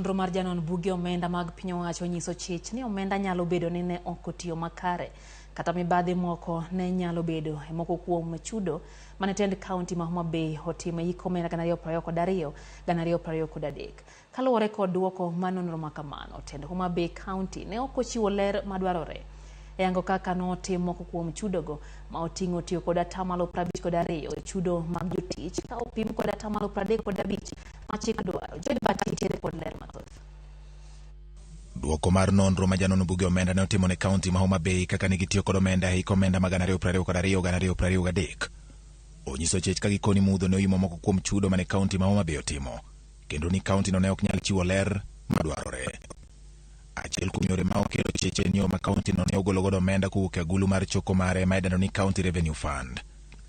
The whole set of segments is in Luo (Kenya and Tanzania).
Nonro mar janon buge omenda mag piny owacho nyiso chich ni omenda nyalo bedo ni ne ok otiyo makare kata mibadhi moko ne nyalo bedo e moko kuom chudo mane tend kaunti ma Homa Bay otimo e hik omenda 2022 2023. Kaluwore kod duoko mar nonro ma kamano, tend Homa Bay County ne ok ochiwo ler madwarore e yango kaka notim moko kuom chudogo ma oting'o tiyo kod 52% e chudo mag jotich ka opim kod 35% ma chik dwaro. George Bati nitiere kod ler mathoth. Duoko mar nonro ma janon buge omenda ne otimo ne kaunti ma Homa Bay kaka ne gitiyo kod omenda e hik omenda ma 2022 2023 onyiso chich ka gikoni mudho ne oimo moko kuom chudo mane kaunti ma Homa Bay otimo kendo ni kaunti no ne ok nyal chiwo ler madwarore. Achiel kuom yore ma okelo chich en yo ma kaunti no ne ogolo godo omenda kowuok e agulu mar choko mare ma idendo ni County Revenue Fund.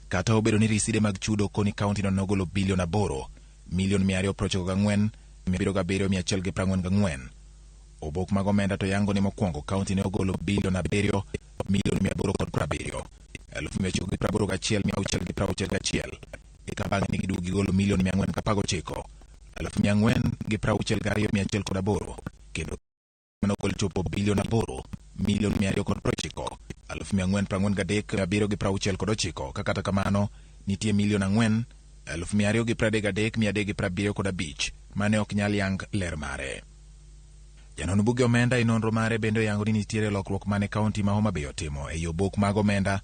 Kata obedo ni riside mag chudo koni kaunti no ne ogolo bilion 8 milion 294 7 144. Obok mag omenda to yango ni mokwongo kaunti ne ogolo bilion 7 milion 870 981 661 eka bang'e ne giduogo gigolo milion 419 462 108 kendo manogol chopo bilion 8 milion 290 443 769 ka kata kamano nitie milion 4 233 375 mane ok nyal yang ler mare. Janon buge omenda e nonro mare bende oyango ni nitiere lokruok mane kaunti ma Homa Bay otimo ei obok mag omenda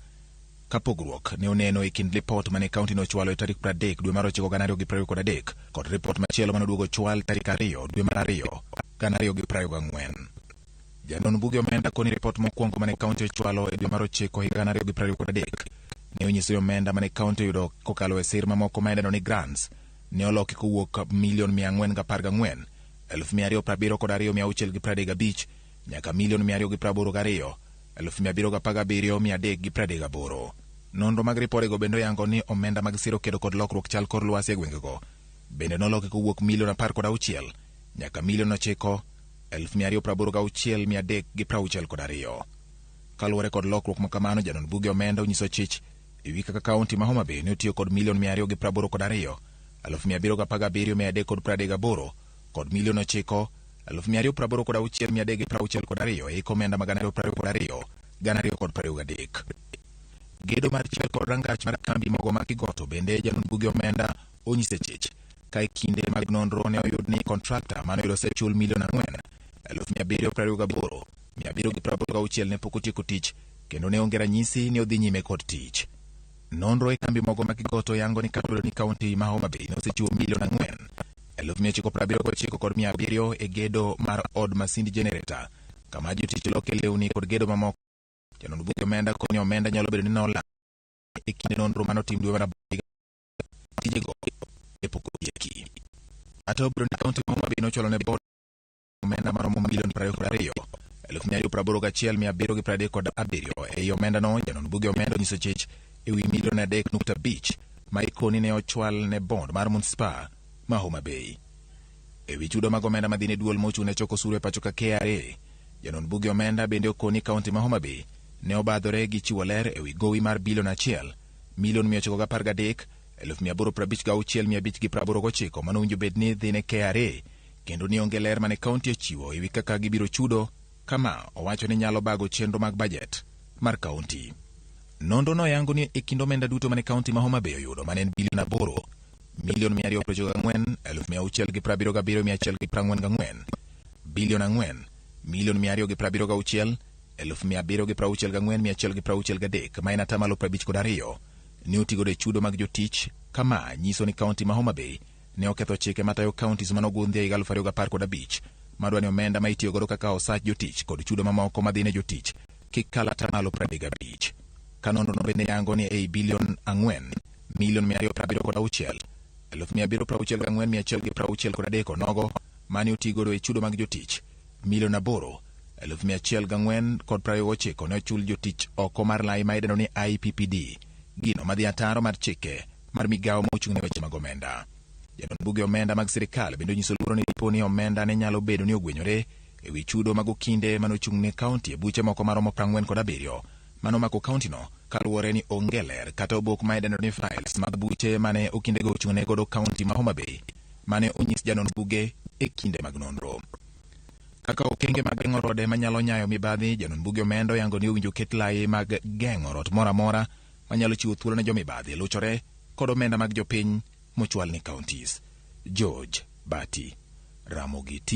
ka pogruok ne oneno e kind lipot mane kaunti no ochwalo e tarik 30 dwe mar 9 2023 kod ripot machielo mane oduogo ochwal tarik 2 dwe mar 2 2024. Janon buge omenda koni ripot mokwongo mane kaunti ochwalo e dwe mar 9 higa 2023 ne onyiso ni omenda mane kaunti oyudo kokalo e sir mamoko ma idendo ni grants ne oloki kowuok milion 414 272 635 nyaka milion 282 717 338. Nonro mag ripodego bende oyango ni omenda mag siro kedo kod lokruok chal kor lwasi e gwengego bende noloki kowuok milion 16 nyaka milion 9 286 362. Kaluwore kod lokruok ma kamano, janon buge omenda onyiso chich e wi kaka kaunti ma Homa Bay ne otiyo kod milion 282 717 338 kod milion 9 286 362 e hik omenda mag 2022 2023. Gedo mar chiel kod rangach mar kambi mogo ma Kigoto bende janon buge omenda onyise chich ka e kinde mag nonro ne oyud ni kontrakta mane oyudo osechul milion 4 728 786 ne pok otieko tich kendo ne onge ranyisi ni odhi nyime kod tich. Nonro e kambi mogo ma Kigoto yango ni kata obedo ni kaunti ma Homa Bay ne osechiwo milion 4 979 kod 700 e gedo mar od masind generator kama jotich loke lewni kod gedo mamoko. Janon buge omenda koni omenda nyalo bedo ni nolal e kinde nonro manotim dwe mar 8 tijego ne pok otieki. Kata obedo ni kaunti ma Homa Bay nochwalo ne board omenda maromo milion 22 281 737 ei omenda no, janon buge omenda onyiso chich e wi milion 3.5 ma ikoni ne ochwal ne bond mar manispaa ma Homa Bay. E wi chudo mag omenda madhi ne duol mochung' ne choko osuru e pacho ka KRA, janon buge omenda bende okoni kaunti ma Homa Bay ne obadhore gi chiwo ler e wi gowi mar bilion 1 milion 913 856 589 manowinjo bed ni dhi ne KRA kendo ni onge ler mane kaunti ochiwo e wi kaka gibiro chudo kama owacho ni nyalo bago chenro mag bajet mar kaunti. Nonro no yango ni e kind omenda duto mane kaunti ma Homa Bay oyudo mane en bilion 8 milion 294 677 144 bilion 4 milion 276 764 163 ma en 52% ne otigodo e chudo mag jotich kama nyiso ni kaunti ma Homa Bay ne oketho chike matayo counties manogundhi e higa 2015 madwa ni omenda ma itiyo godo kaka osach jotich kod chudo mamoko madhi ne jotich kik kal 35%. Ka nonro no bende yango ni ei bilion 4 milion 276 764 163 onogo mane otigodo e chudo mag jotich milion 8 104 kod 29 ne ochul jotich oko mar lai ma idendo ni IPPD, gino madhi ataro mar chike mar migawo mochung' ne weche mag omenda. Janon buge omenda mag sirikal bende onyiso luoro ni dipo ni omenda ne nyalo bedo ni ogwenyore e wi chudo mag okinde manochung' ne kaunti e buche moko maromo 47 manomako kaunti no kaluwore ni onge ler kata obok ma idendo ni files mag buche mane okindego ochung' ne godo kaunti ma Homa Bay mane onyis janon buge e kinde mag nonro. Kaka okenge mag geng'o rode manyalo nyayo mibadhi, janon buge omenda oyango ni owinjo ket lai mag geng'o rot moro amora manyalo chiwo thuolo ne jomibadhi luchore kod omenda mag jopiny mochwal ni counties. George Bati, Ramogi TV.